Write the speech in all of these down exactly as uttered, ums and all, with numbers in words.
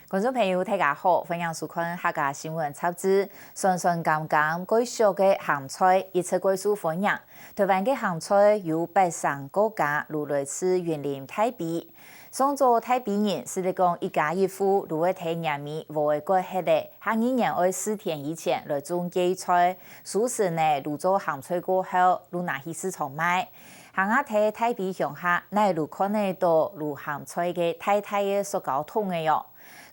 觀眾朋友，大家好，歡迎收看客家新聞雜誌。酸酸甘甘，蓋俗个鹹菜，一直蓋受歡迎。台灣个鹹菜由八成過加攄來自雲林大埤。上早大埤人係咧講一家一戶，攄个田野米禾仔割忒咧，下二年愛蒔田以前來種薊菜，收成呢攄做鹹菜過後，攄拿去市場賣。行啊在大埤鄉下，哪攏看得到攄鹹菜个大大个塑膠桶仔哦。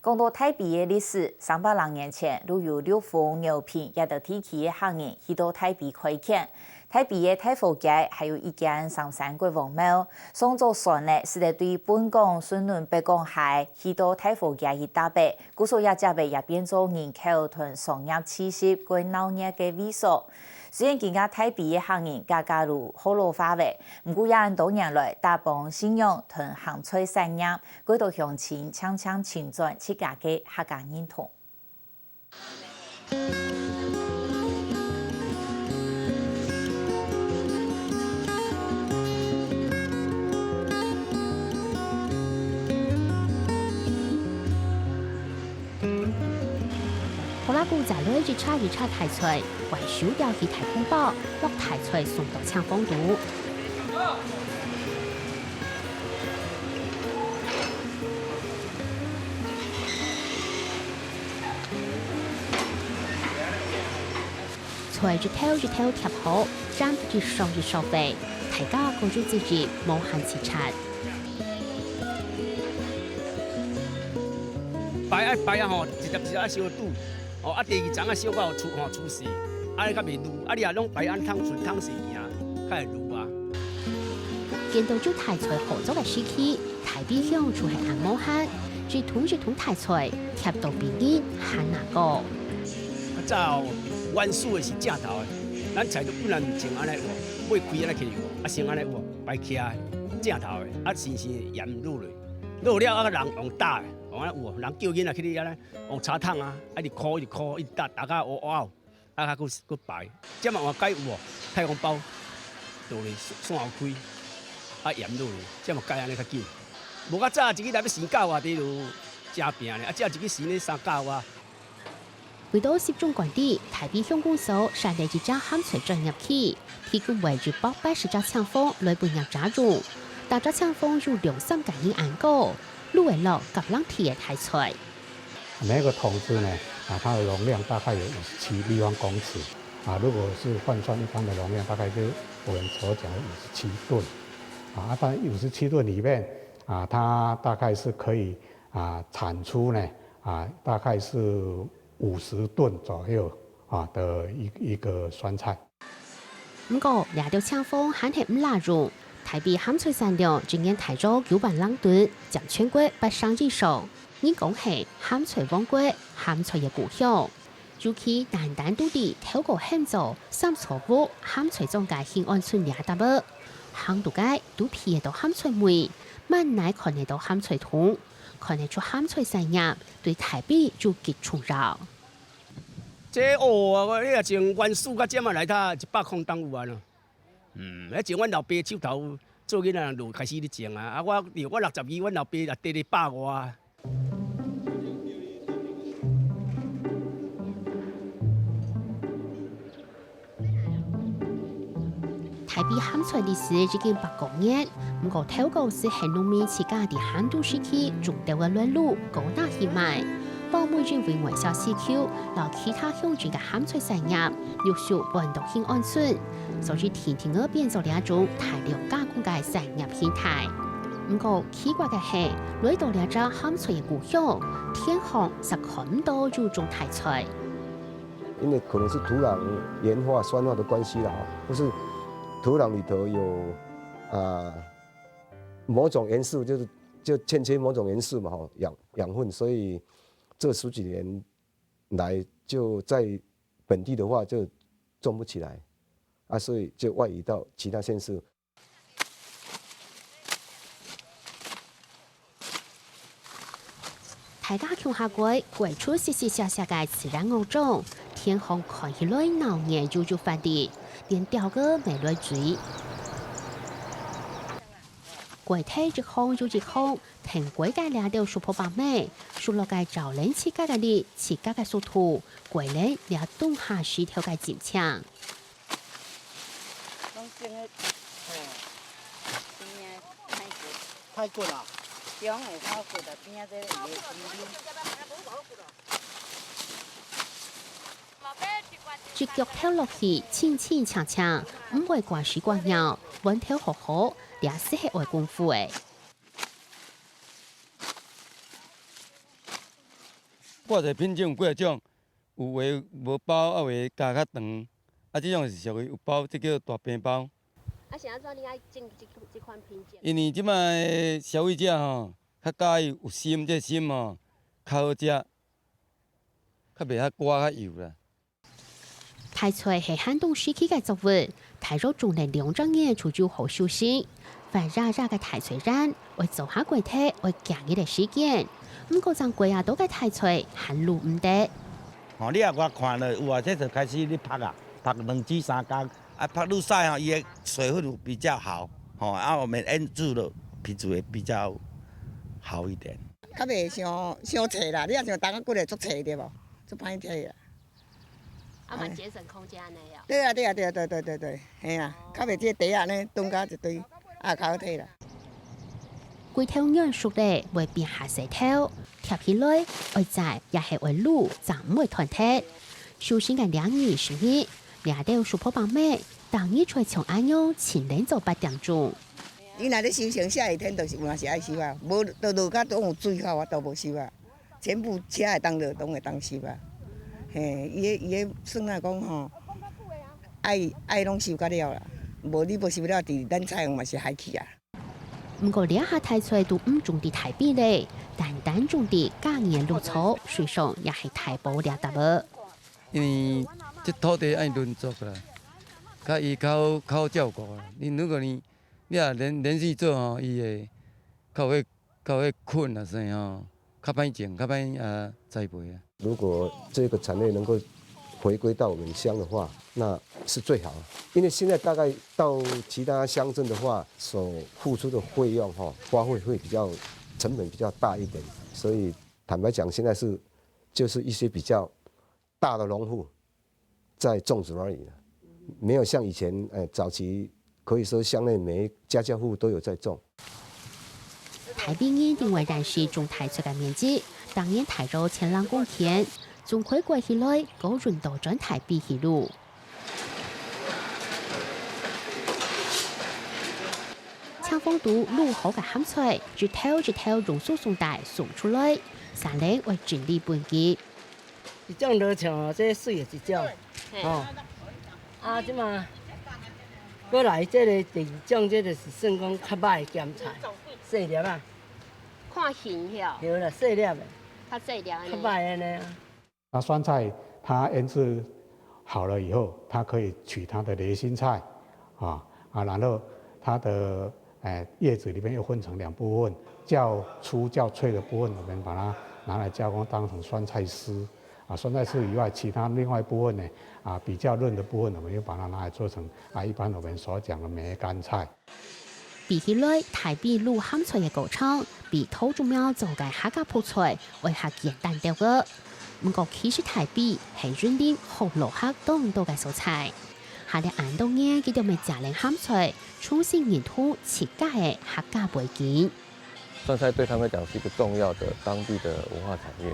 講到大埤个歷史，三百零年前，就有陸豐饒平這兜地區个客人去到大埤開墾。大埤个大和街還有一間三山國王廟，上早船仔係咧對本港順崙北港開，去到大和街去搭仔，故所這跡仔也變做人口同商業聚集蓋鬧熱个位所。雖然今下大埤个客人家家都學老化咧，毋過也恁多年來，打幫信仰同鹹菜產業， 蓋多鄉親常常尋轉自家个客家認同。好啦，古早來一車一車大菜，回收掉去大空包，落大菜送到廠房肚。 菜一頭一頭疊好，站一雙一雙位，大家各有職責，無閒直掣。排啊排啊吼，一粒一粒啊燒煮，哦，啊第二層啊燒到出吼出世，啊你較袂滷，啊你若攏排按湯匙湯匙行，較會滷啊。見到就大菜好做个時期， 大埤鄉就係恁無閒，一桶一桶大菜，疊到比人還較高。較早阮厝个是正頭个，咱菜就本來毋種按呢有無，尾開按呢起有無，啊先按呢有無，排起來，正頭个，啊新鮮鹽落落，落了啊人用打个，用按呢有無，人叫囡仔去你按呢用柴桶啊，啊一箍一箍一直打，打甲烏烏。 啊，閣閣排。這馬換改有無？太空包，落去散開，啊鹽落去，這馬改按呢較緊。無較早一日內要生九啊，就真拚咧，啊，這一日生咧三九啊。為到集中管理，大埤鄉公所設立一隻鹹菜專業區，提供為一百八十隻廠房來分業者用，逐隻廠房有兩三個人恁高，攄會落合挵地个大菜。 每個桶子呢，啊，它的容量大概有五十七立方公尺。啊，如果是換算一般的容量，大概是我們所講的五十七噸。啊，一般五十七噸裡面，啊，它大概是可以，啊，產出呢，啊，大概是五十噸左右，啊，的一，一個酸菜。 毋過，這兜廠房還係毋罅用，大埤鹹菜產量一年大約九萬零噸，佔全國八成以上。人講係鹹菜王國，鹹菜个故鄉。尤其單單都知透過喊做三草屋鹹菜莊个興安村這搭仔，行到街都鼻得到鹹菜味，滿哪看得到鹹菜桶，看得出鹹菜產業對大埤有幾重要。 這哦，你若從阮厝到遮嘛來到一百空冬有啊咯。嗯，彼從阮老爸手頭做囡仔就開始咧種啊，啊，我，我六十二，阮老爸也得咧百外啊。 大埤鹹菜歷史已經百過年，毋過頭過係農民自家在寒冬時期種豆个卵路，高價去賣。包尾因為外銷需求，摎其他鄉鎮个鹹菜產業陸續搬到興安村，所以定定仔變做這種大量加工个產業形態。毋過奇怪个係，來到這隻鹹菜个故鄉，田項煞看毋到有種大菜。 因為可能是土壤鹽化、酸化的關係啦，哈，就是土壤裡頭有，啊，某種元素，就是，就欠缺某種元素嘛，哈，養，養分，所以這十幾年來就在本地的話就種不起來，啊，所以就外移到其他縣市。 大家共下過，過出息息削削个自然樂章，田項看起來鬧熱又有活力，連鳥仔乜來追。過忒一項又一項，跈過个這兜叔婆伯姆，熟絡个照等自家个力、自家个速度，過等這冬下時頭个進程。攏整个，嘿，邊仔歹骨。歹骨啊？中个歹骨啊，邊仔這个會溜溜。 一钁頭落去，清清淨淨，毋會刮屎刮尿，穩頭好好，這就係愛功夫誒。掛在品種有幾種，有的無包，啊有的加較長，啊這種是屬於有包，這叫大平包。啊是按怎你愛種這，這款品種？因為這擺消費者吼，較佮意有心，這心吼，較好食。 較袂遐寡較油啦。大菜係寒冬時期个作物，大約種等兩隻月就有好收成。發芽芽个大菜秧，愛做下過忒，愛幾日个時間。毋過正過啊多个大菜還攄毋得。吼，你若我看了有啊，這就開始咧曝啊，曝兩至三工，啊曝愈曬吼，伊的水分比較好，吼，啊我們醃製的品質會比較好一點。較袂傷，傷脆啦，你若像冬仔骨的足脆對無？ 足歹摕啦。啊嘛節省空間按呢哦。對啊，對啊，對啊，對對對對，嘿啊，較袂這个袋仔呢，囤甲一堆，啊較好摕啦。規頭軟熟咧，會變較細頭，貼起來，愛摘也係愛擼，正毋會斷忒。收成个兩日、十日，這兜叔婆伯姆，逐日就像恁樣，清等做八點鐘。你若咧收成，下雨天就是嘛是愛收啊，無就落甲當有水吼，我都無收啊。 全部車會當落，攏會當收啊。嘿，伊个，伊个算來講吼，愛，愛攏收甲了啦，無你無收了，佇咱菜園嘛是害去啊。毋過這下大菜都毋種佇大埤咧，單單種佇嘉義鹿草，水上也係大埔這搭仔。因為這土地愛輪作啦，較伊較，較好照顧啦。你如果你，你若連，連續做吼，伊會較會 較會睏啊，所以吼，較歹種，較歹呃栽培啊。如果這個產業能夠回歸到我們鄉的話，那是最好。因為現在大概到其他鄉鎮的話，所付出的費用哈，花費會比較，成本比較大一點，所以坦白講，現在是，就是一些比較大的農戶 在種植而已了，沒有像以前，呃，早期可以說鄉內每一家家戶戶都有在種。大埤人定位但是種大菜个面積，逐年大約千零公頃，總規劃起來，高運到轉大埤去擼。清風肚擼好个鹹菜，一頭一頭用輸送帶送出來，山頂愛整理分級。 一種羅像哦，這水的一種，嘿。吼。啊，這馬過來這个第二種，這就是算講較歹的鹹菜，細粒啊。看形吼。對啦，細粒的。較細粒按呢。較歹按呢啊。那酸菜它醃製好了以後，它可以取它的雷心菜，啊，啊，然後它的，哎，葉子裡面又分成兩部分，較粗較脆的部分，我們把它拿來加工，當成酸菜絲。 啊，酸菜絲以外，其他另外一部分呢，啊，比較嫩的部分，我們又把它拿來做成，啊，一般我們所講的梅乾菜。比起來，大埤擼鹹菜个過程，比桃竹苗做个客家覆菜會較簡單兜仔。毋過，其實大埤係雲林福佬客當多个所在。下了恁多年，佢兜乜借等鹹菜，重新認同自家个客家背景。 酸菜對他們來講是一個重要的當地的文化產業，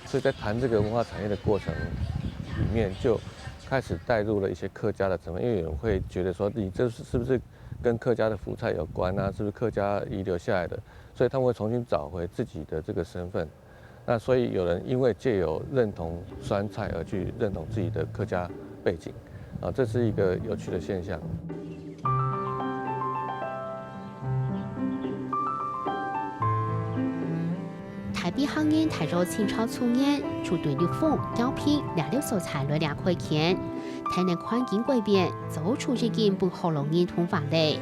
所以在談這個文化產業的過程裡面，就開始帶入了一些客家的成分，因為有人會覺得說，你這是不是跟客家的福菜有關啊？是不是客家遺留下來的？所以他們會重新找回自己的這個身份。那所以有人因為藉由認同酸菜而去認同自己的客家背景，啊，這是一個有趣的現象。 大埤客人大約清朝初年就對鹿峰、饒平這兜所在來這開墾，天然環境改變，早就已經分福佬人同化咧。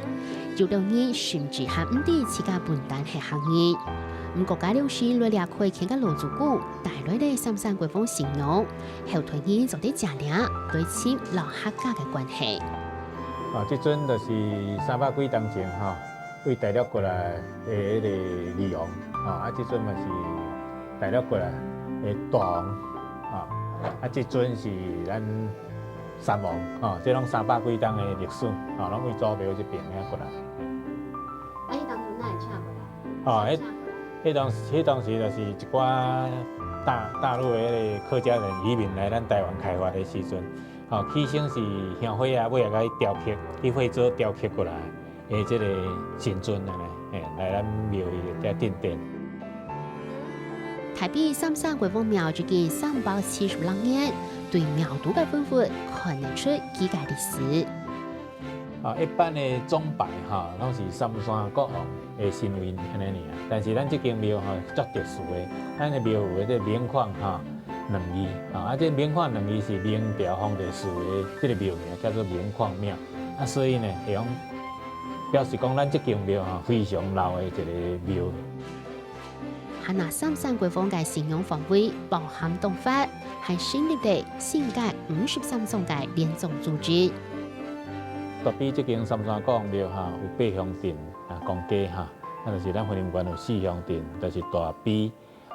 有兜人甚至還毋知自家本旦係客人。毋過該量時來這開墾个老祖公帶來了三山國王神農，後代人做得借這來尋摎客家个關係。 啊，這陣就是三百幾冬前吼，對大陸過來的彼个李王，吼，啊，這陣嘛是大陸過來的大王，吼，啊，這陣是咱三王，吼，這攏三百幾冬的歷史，吼，攏對祖廟這爿遐過來。啊，彼當初哪會請過來？吼，彼，請過來。彼當，彼當時就是一寡大，大陸的彼个客家人移民來咱台灣開發的時陣，吼，起先是燃火啊，尾仔共伊雕刻，去惠州雕刻過來。 的這个神尊按呢，嘿，來咱廟宇遮定殿。大埤三山國王廟已經三百七十六年，對廟肚个文物看得出佢个歷史。啊，一般的宗牌吼，攏是三山國王的神位按呢爾，但是咱這間廟吼，足特殊的，咱的廟有這明礦吼，兩字，啊，啊，這明礦兩字是明朝皇帝賜的這个廟名，叫做明礦廟。啊，所以呢，會用 表示講咱這間廟吼，非常老的一个廟。還拿三山國王个信仰範圍包含洞窟，還成立了新界五十三莊个聯莊組織。大埤這間三山國王廟吼，有八鄉鎮啊，公家吼，啊，就是咱雲林縣有四鄉鎮，就是大埤、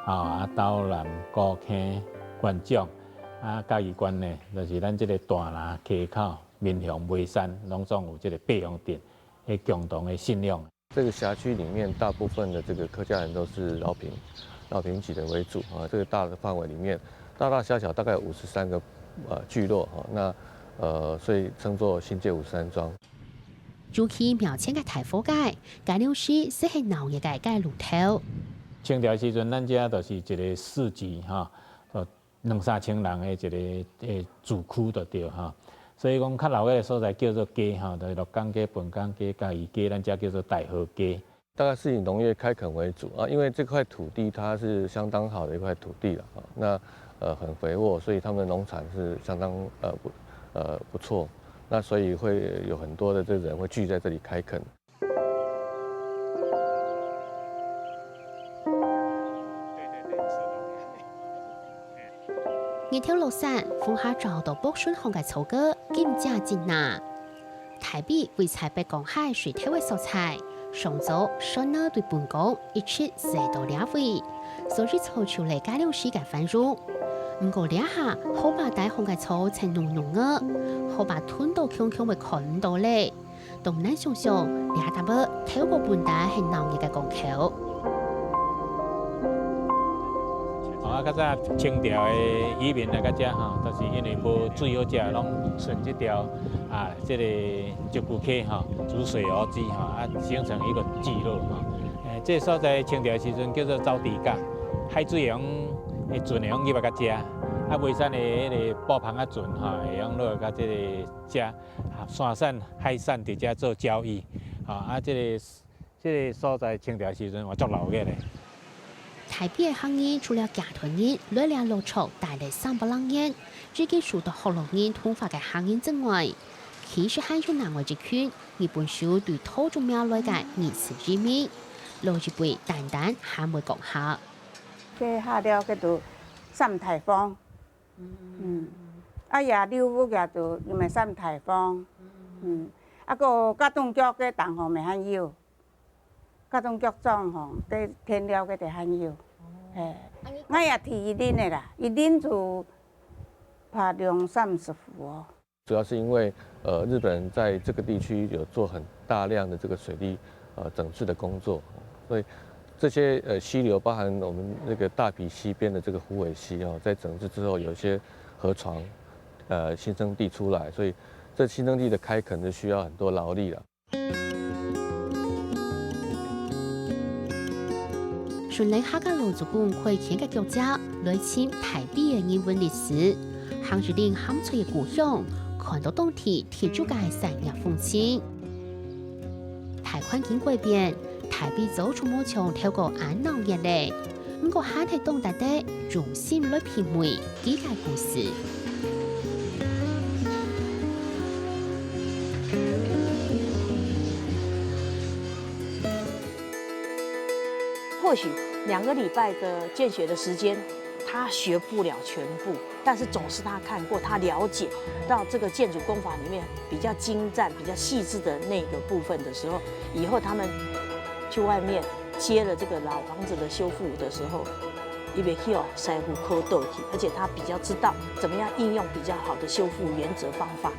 吼，啊，斗南、古坑、元長，啊，嘉義縣呢，就是咱這个大林、溪口、民雄、梅山，攏總有這个八鄉鎮。 的共同的信仰。這個轄區裡面大部分的這個客家人都是饒平，饒平籍的為主啊。這個大的範圍裡面，大大小小大概有五十三個，呃，聚落哈。那，呃，所以稱作新界五十三莊。尤其廟前个大火街，街路時係鬧熱个街路頭。清朝時陣，咱遮就是一个市集哈，呃， 兩三千人的一个，誒，住區就著吼。所以講較老个所在叫做街吼，就是鹿港街、本港街、嘉義街，咱遮叫做大和街。大概是以農業開墾為主啊，因為這塊土地它是相當好的一塊土地了啊，那，呃，很肥沃，所以他們的農產是相當，呃，不，呃，不錯。那所以會有很多的這個人會聚在這裡開墾。 日頭落山，風下照到北順巷个草哥，金甲金那。大埤位在北港溪水頭个所在，上早船仔對本港一直駛到這位，所以造就了街路時个繁榮。毋過這下河壩底項个草青濃濃个，河壩吞到強強會看毋到咧。 當難想像，這搭仔透過本底係鬧熱个港口。哦，啊，較早清朝的移民來到遮吼，就是因為無水好食，攏順這條啊，這个石龜溪吼，逐水而居吼，啊，形成一个聚落吼。誒，這所在清朝時陣叫做招埤港，海水會用，會船會用入來到遮，啊，梅山的彼个布篷仔船吼，會用落到這个遮。 啊，山產、海產佇遮做交易，啊，啊，這个，這个所在清朝時陣嘛足鬧熱个咧。大埤个客人除了客家人來這落腳戴了三百零年，已經受到福佬人同化个客人之外，其實還有另外一群日本手對桃竹苗來个二次移民，老一輩單單還會講客。這下了，這都三大房。 嗯，啊，也留屋也都因為三大房，嗯，啊，个加東腳个當好乜還有，加東腳莊吼，在田寮个地還有，嘿，𠊎也提一輪个啦，一輪就拍兩三十戶哦。主要是因為，呃，日本人在這個地區有做很大量的這個水利，呃，整治的工作，所以這些，呃，溪流，包含我們那個大埤溪邊的這個虎尾溪哦，在整治之後，有一些河床，呃，新生地出來，所以這新生地的開墾是需要很多勞力的。順著客家老祖公開墾个腳跡，來尋大埤个人文歷史，行入恁鹹脆个故鄉，看到當地特殊个產業風情。大環境改變，大埤早就無像頭過恁鬧熱咧。 毋過還係當值得用心來品味佢个故事。或許兩個禮拜的見學的時間，他學不了全部，但是總是他看過，他了解到這個建築工法裡面比較精湛、比較細緻的那個部分的時候，以後他們去外面接了这个老房子的修复的时候，伊袂去哦，师傅考倒去，而且他比较知道怎么样应用比较好的修复原则方法。